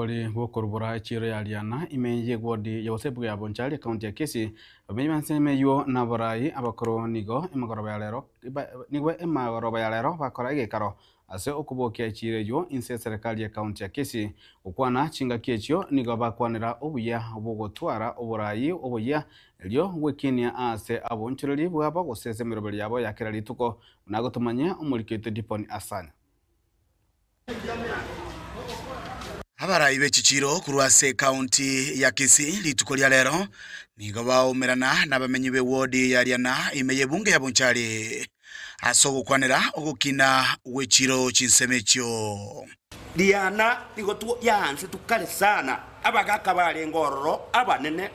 Omorobori bw'okorubora echiiro ya Riana ime y'ewodi ya Osebu ya Bonchari ekaunti ya Kisii, abamenyi b'ensemo eyio na abarai abakoro nigo emagoroba ya rero nigo emagoroba ya rero bakora egekaro ase okobokia echiiro eyio inse y'eserekari y'ekaunti ya Kisii. Gokwana chingaki echio nigo bakwanera obuya bw'ogotwara oborai oboyia erio gwekinia ase abonchoreri bwabo gose ase emeroberi yabo ya kera rituko buna agotomanyia omoriki oito Dipon Asanya. Abarai be chichiiro korwa ase ekaunti ya Kisii rituko ria rero nigo baoumerana nabamenyi b'ewodi ya Riana ime y'ebunge ya Bonchari ase ogokwanera ogokina gw'echiiro chinsemo echio. Riana nigo yaansetwe kare sana, abagaka barenge ororo abanene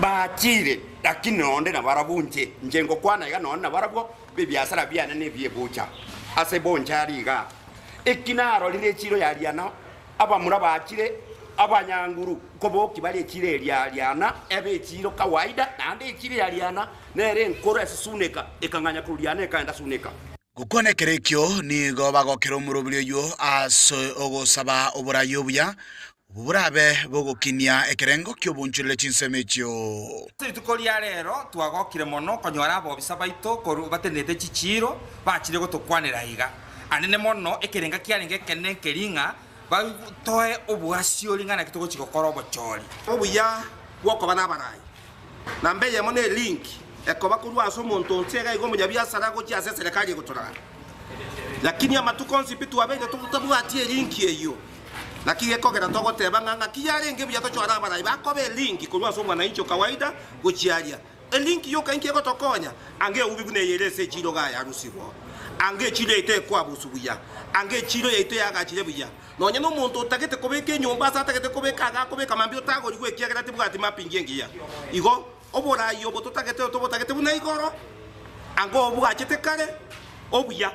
bachire, lakini nonde nabarabwo inche, inche ngokwana iga nonde nabarabwo b'ebiasara biane nebi'ebucha ase bonchari igaa. Eki narorire echiro ya Riana, abamura bachire abanyanguru nkoboki bare echiro eria ya Riana ebe echiro kawaida, naende echiro ya Riana nere enkoro ase Suneka, ekang'anya korwa Riana ekaenda Suneka. Gokwana ekero ekio nigo bagokera omorobiri oyio ase ogosaba oborai obuya, obwo borabe bogokinia ekerengo ki'obonchorere chinsemo echio. Ase rituko ria rero twagokire mono konyora abobisa baito korwa batenenete chichiiro bachire gotokwanera iga. Anene mono ekerenga kiarenge ekenene nkeri ng'a batoe obwasiori ng'a naki togochia gokora obochori. Obuya bw'okoba nabarai. Namba eyemo ne link ekoba korwa ase omonto onsi iga iga omonyabiasara gochia ase eserekari egotorara. Lakini amatuko onsi pi twabeire totabwati elink eyio. Naki gekogera togoteba ng'a ng'aki yarenge buya tochore abarai bakoba elink korwa ase omwananchi o kawaida gochia aria. Elink yoka inki egotokonya? Ange eubi buna eye ere ase echiiro iga yarusigwa. Ange echiiro yaito ekwabusu buya. Ange echiiro yaito yagachire buya. Nonya nomonto otagete kobeka enyomba ase atagete kobeka iga akobeka mambia otagorigwe ekiagera tibwati mapping engiya. Igo oborai obo totagete tobotagete buna igoro, anga obwachete kare, obuya.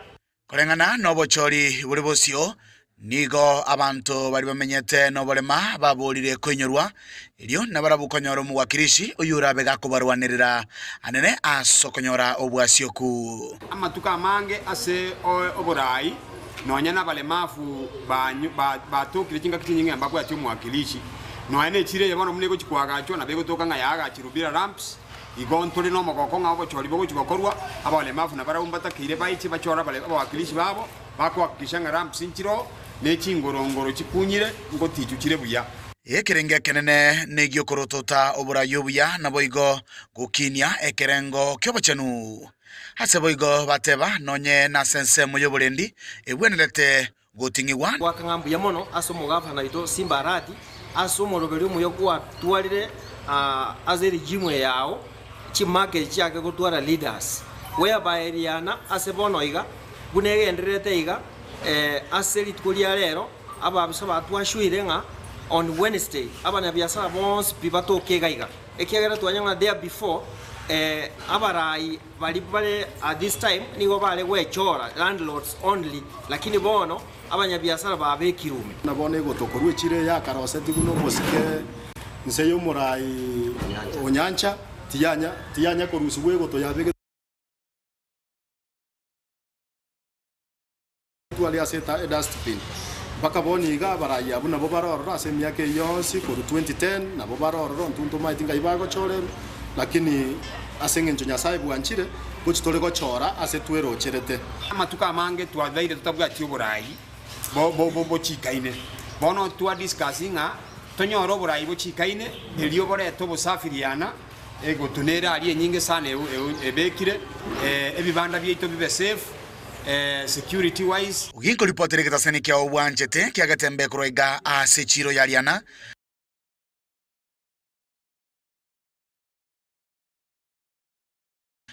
Koreng'ana nobochori bore bosio, nigo abanto baria bamenyete noborema baborire koinyorwa, erio nabarabwo konyora omowakilishi oyio orabe gakobarwanerera anene ase okonyora obwasioku. Amatuko amange ase oboraai, nonya nabaremafu batokire chingaki chinyinge mbabwati omwakilishi. Nonya nechira eye bono buna egochia koagachwa, nabo egotoka ng'a yaagachirwe bila ramps. Igo ntore nomogoko ng'a obochori bogochia gokorwa, abaremafu nabarabwo mbatakeire baiche bachore abawakilishi babo, bakohakikisha ng'a ramps nchiroo, ne chingorongoro chikunyire ngotichu chire buya. Ekerengo ekenene negi'okorotota oborai obuya, naboigo gokinia ekerengo ki'obochenu. Ase boigo bateba, Nonye nase ensemo y'oborendi egwenerete goting'igwa. Goaka ng'a mbuya mono ase omogavana oito Simba Arati ase omoroberi omuya gwatwarire ase eregimu eye yao chimarket chiake gotwara leaders whereby riana ase bono iga buna egendererete iga ase rituko ria rero ababisa batwashuire ng'a on Wednesday abanyabiasara bonsi pi batoke iga iga ekiagera twanyora ng'a there before abarai Baria bare at this time nigo bare gwechora, landlords only, lakini bono abanyabiasara babekirwe ime. Na bono egotokorwa echiro eye akarosetigwe nomosike inse y'omorai o nyancha, tiyanya tiyanya korusigwa egoto yabegetwe aria ase edustbin. Mpaka bono iga abarai abwo nabo bare ororo ase emiaka eyio yonsi korwa 2010 nabo bare ororo intwe ntomaeti ngai bagochorerwa lakini ase eng'encho Nyasae bwanchire gochi tore gochora ase twerocherete. Amatuko amange twabeire totabwati oborai bochikaine. Bono twa discuss ng'a tonyore oborai bochikaine erio borete obosafi riana egotuna ere aria enyinge sana ebekire ebibanda biaito bibe safe. Security wise. Oginkoripotera egetasani kiao bwanchete kiagetembe korwa iga ase chiiro ya Riana.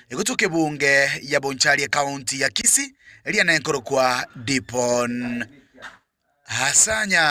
Egotoka ebunge ya Bonchari ekaunti ya Kisii, Riana enkorokwa Dipon Hasanya.